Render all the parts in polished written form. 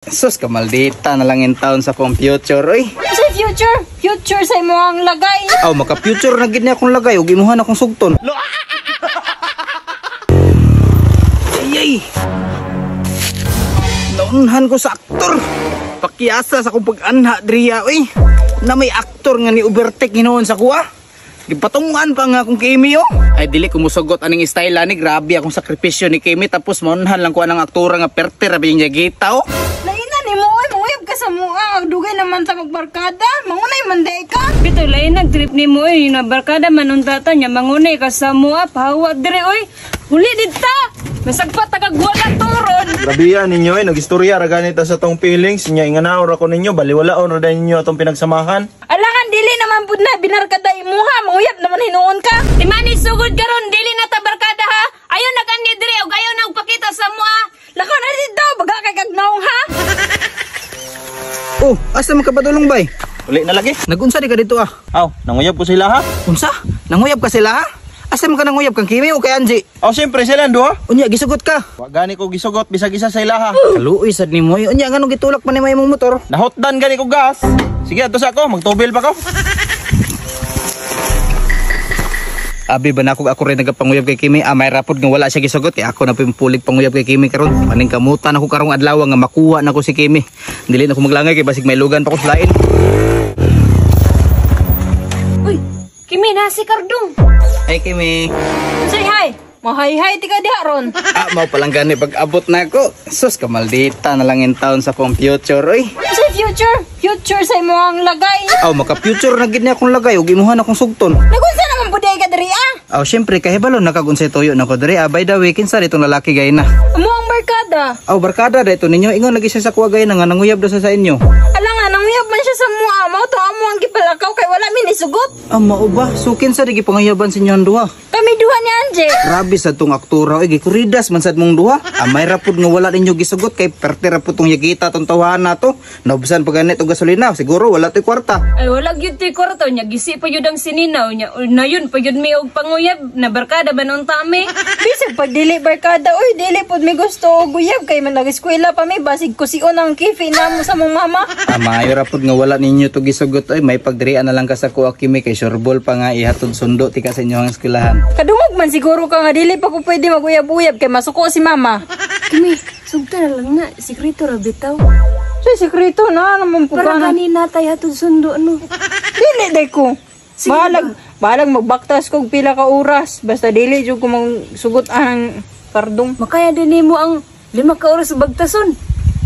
Sus, kamaldita na lang in town sa akong future, oy. Sa future, future sa imo ang lagay. Aw, maka-future na gid niya akong lagay ug imuha na akong sugton. Ay, ay. Naunhan ko sa aktor. Pakiasa sa akong pag-anha diriya, oy. Na may aktor nga ni overtake hinuon sa kuha. Gipatungan pa nga akong Kimi, oh. Ay dili ko musugot aning style ani, grabe akong sakripisyo ni Kimi tapos maunhan lang ko anang aktora nga perte ra ba yung yagita, oh. Laina nimo oy, manguyab ka sa mua, dugay naman ta magbarkada, mangunay man day ka. Bitaw lain nagtrip nimo oy, na barkada man untata nya mangunay ka sa mua, pahawa dire oy. Huli didta. Masagpa tagag wala turon. Grabihan ninyo eh, nag-istorya ra ganita sa tong feelings niya, inganaw ra ko ninyo, baliwalaon ra dayon ninyo atong pinagsamahan. Alangan dili naman pud na binarkada imuha, manguyab naman hinuon ka. Imani sugod karon dili na ta barkada ha. Ayo na kani dire og ayo na og pakita sa mua. Lakaw na dito, baga kay kagnaong ha. Oh, asa man ka padulong bay? Uli na lagi. Nagunsa di ka dito ah? Aw, nanguyab ko sila ha. Unsa? Nanguyab ka sila ha? Asa man ka nanguyab kang Kimi o kay Angie? Aw, siyempre sila duha. Unya gisugot ka. Wa gani ko gisugot bisag isa sa ila ha. Kaluoy sad nimo. Unya nganong gitulak pa nimo imong motor? Nahotdan gani ko gas. Sige, ato sa ako, magtubil pa ko. Abi ba na ako, ako rin nagapanguyab kay Kimi. Ah, may rapod nga wala siya gisugot. Kaya ako na po yung pulig panguyab kay Kimi karon. Paning kamutan ako karong adlaw nga makuha na ko si Kimi. Dili na ko maglangay kay basig may lugan pa ko sa lain. Uy, Kimi na si Kardong. Ay Kimi. Say hi. Mahay-hay ti ka diha ron. Ah, mao palang gani pag abot na ako. Sus, kamaldita na lang in town sa akong future, oy. Sa future, future sa imo ang lagay. Aw, maka-future na gid niya akong lagay ug imuha na akong sugton. Nagunsa naman pud ka diri ah. Aw, syempre kahibalo na kag unsay tuyo nako diri. Ah, by the way, kinsa ditong lalaki gay na? Amo ang barkada. Aw, barkada dito ninyo. Ingon lagi siya sa kuwa gay na nga nanguyab daw sa inyo. Alangan nanguyab man siya sa mua, mao to amo ang gipalakaw kay wala mi nisugot. Ah, mao ba? So kinsa di gipanguyaban sa inyo ang duha? Kami duha ni Anje. Grabe sa tong aktora oy, gikuridas man sad mong duha. Amay ra pud nga wala ninyo gisugot kay perte ra pud tong yagita tong tawhana to. Naubsan pa ganit og gasolina, siguro wala toy kwarta. Ay wala gyud toy kwarta nya gisi pa gyud ang sininaw nya. Nayon pa gyud mi og panguyab na barkada ba nun ta mi. Bisag pag dili barkada, oy dili pud mi gusto og uyab kay man nag-eskwela pa mi basig kusion ang kifi namo sa mong mama. Amayo ra pud nga wala ninyo to gisugot oy, may pagdirian na lang ka sa kuha Kimi kay sureball pa nga ihatod sundo ti ka sa inyong eskwelahan. Kadungog man siguro ka nga dili pa ko pwede maguyab-uyab kay masuko si mama. Kimi, sugta na lang na sekreto ra bitaw. So sekreto na naman po Para ka na. gani natay hatod sundo no. Dili day ko. Balag, balag magbaktas kog pila ka oras basta dili jud ko magsugot ang kardong. Makaya din nimo ang 5 ka oras bagtason.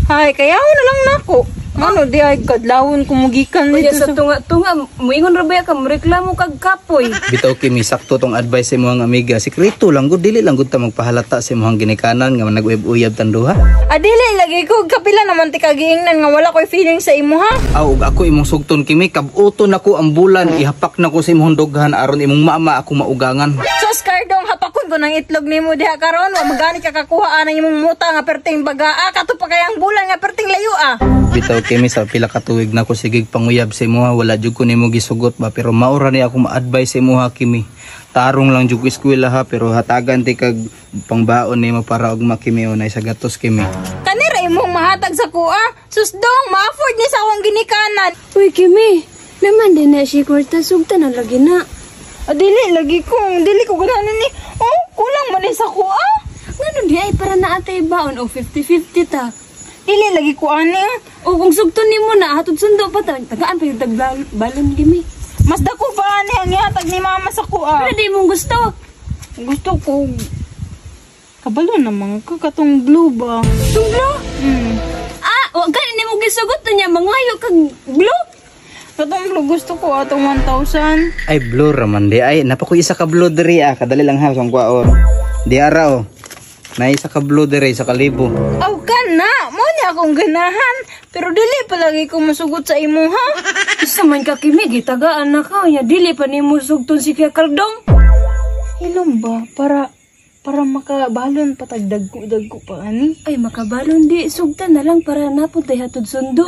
Hay, kaya na lang nako. Ano di ay kadlawon kumugikan Kaya dito sa tunga-tunga, muingon ra ba ka moreklamo kag kapoy. Bitaw Kimi, sakto tong advice sa imong amiga. Sekreto lang gud, dili lang gud ta magpahalata sa imong ginikanan nga naguyab-uyab tan duha. Ah, dili lagi ko kapila naman ti kagiingnan nga wala koy feeling sa imo ha. Aw, ug ako imong sugton Kimi, kabuto nako ang bulan, ihapak nako sa imong dughan aron imong mama ako maugangan. Sus Kardong, hapakon ko ng itlog nimo diha karon, wa magani ka kakuha anang imong muta nga perting bagaa, kato pa kayang bulan nga perting layo ah. Bitaw Kimi, sa pila ka tuig na ko sigig panguyab sa imuha, wala jud ko nimo gisugot ba, pero maura ni ako ma-advise sa imuha Kimi. Tarong lang jud ko eskwela ha, pero hatagan ti kag pangbaon nimo para og makimi o na sa gatos Kimi. Kanira imong mahatag sa kuha. Sus dong, ma-afford ni sa akong ginikanan. Uy Kimi, naman din na siya kwarta sugta na lagi na. Ah, dili lagi ko, dili ko ganahan ni. Oh, kulang man ni sa kuha. Ngano di ay para na atay baon og 50-50 ta. Dili lagi ko ani. Ah. O kung sugton nimo na hatod sundo pa ta, tagaan pa yung balon Kimi. Mas dako pa ani ang ihatag ni mama sa kuha. Pero di mong gusto. Gusto ko kabalo naman ka katong blue ba. Tung blue? Hmm. Ah, wa gani nimo gisugot niya mangayo kag blue. Katong blue gusto ko atong 1,000. Ay blue raman di ay napako isa ka blue diri ah, kadali lang ha kung kwaon. Di ara oh. Na isa ka blue diri sa kalibo. Aw ka na, mo ni akong ganahan. Pero dili palagi ko masugot sa imo ha. Isa man ka Kimi, gitagaan na ka nya dili pa nimo sugton si Kuya Kardong. Ilong ba para makabalon patag dagko pa ani. Ay makabalon di sugtan na lang para napod tay hatod sundo.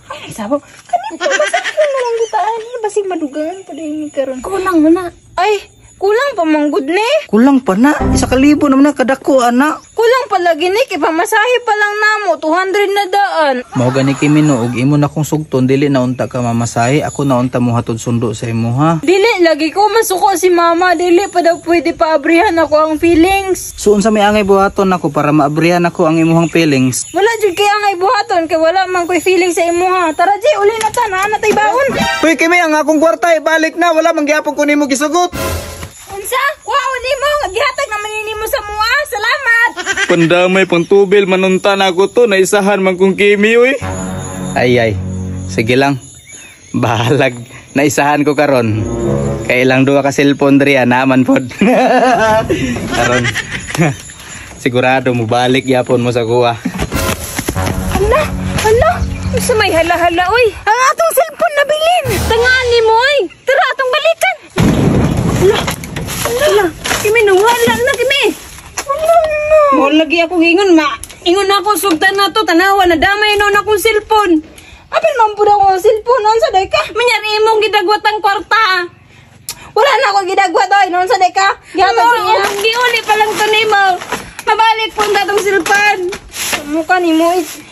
Ay sabo, kani pa basig na lang kita ani, basig madugangan pa din ni karon. Kulang man na. Ay, kulang pa manggud ni. Kulang pa na, isa kalibo naman na kadako ana. Kulang pala gini kay pamasahe pa lang namo 200 na daan. Mao gani Kimi no, og imo na kong sugton, dili na unta ka mamasahe, ako na unta mo hatod sundo sa imo ha. Dili lagi ko masuko si mama, dili pa daw pwede paabrihan ako ang feelings. So unsa may angay buhaton nako para maabrihan ako ang imuhang feelings? Wala jud kay angay buhaton kay wala man koy feelings sa imuha. Tara Jay, uli na ta, naa na tay baon. Uy Kimi, ang akong kwarta ibalik na, wala man gihapon ko nimo gisugot. Unsa? Wow nimo, gihatag naman nimo sa mua. Salamat. Pandamay pang tubil manunta na ako to, naisahan man kong Kimi uy. Ay ay, sige lang. Bahalag, naisahan ko karon. Kay ilang duha ka cellphone diri naman pod. Karon. Sigurado mo balik yapon mo sa kuha. Hala, hala. Unsa may hala-hala oy? Ang atong cellphone nabilin. Tangaan nimo oy. Tara atong balikan. Hala. Hala. Kimi wala na Kimi. Wala na. Mo lagi ako ingon ma. Ingon ako sugtan na to tanawa na damay no na akong cellphone. Apil man pud ako ang cellphone unsa day ka? Manyar imong gidagwat ang kwarta. Wala na ako gidagwat oy, unsa day ka? Gihatag Mo, sa iya. giuli pa lang to nimo. Mabalik po na tong cellphone. Mukha nimo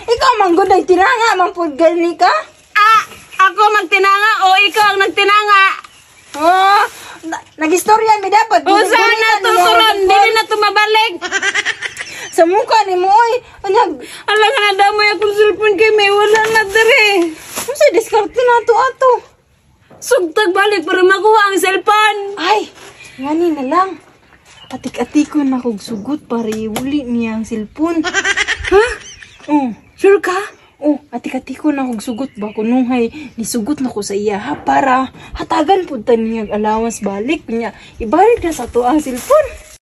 ikaw man gud ay tinanga man pud gani ka. Ah, ako magtinanga o ikaw ang nagtinanga. Oh, nagistorya mi dapat. O saan na Ginagunitan nimo ang tuturon, cellphone. dili na tumabalik. Sa mukha nimo oy. Unyag, Ala nga na damay akong cellphone kay may wala na dere. unsa diskarte na to ato? Sugtag balik para makuha ang cellphone. Ay, ngani na lang. Atik-atikon na kog sugot para iuli niya ang cellphone. Ha? Oh, Sure ka? oh, atik-atikon na kog sugot ba kunuhay nisugot na ko sa iya ha para hatagan pud ta niya ang allowance balik niya. Ibalik na sa to ang cellphone.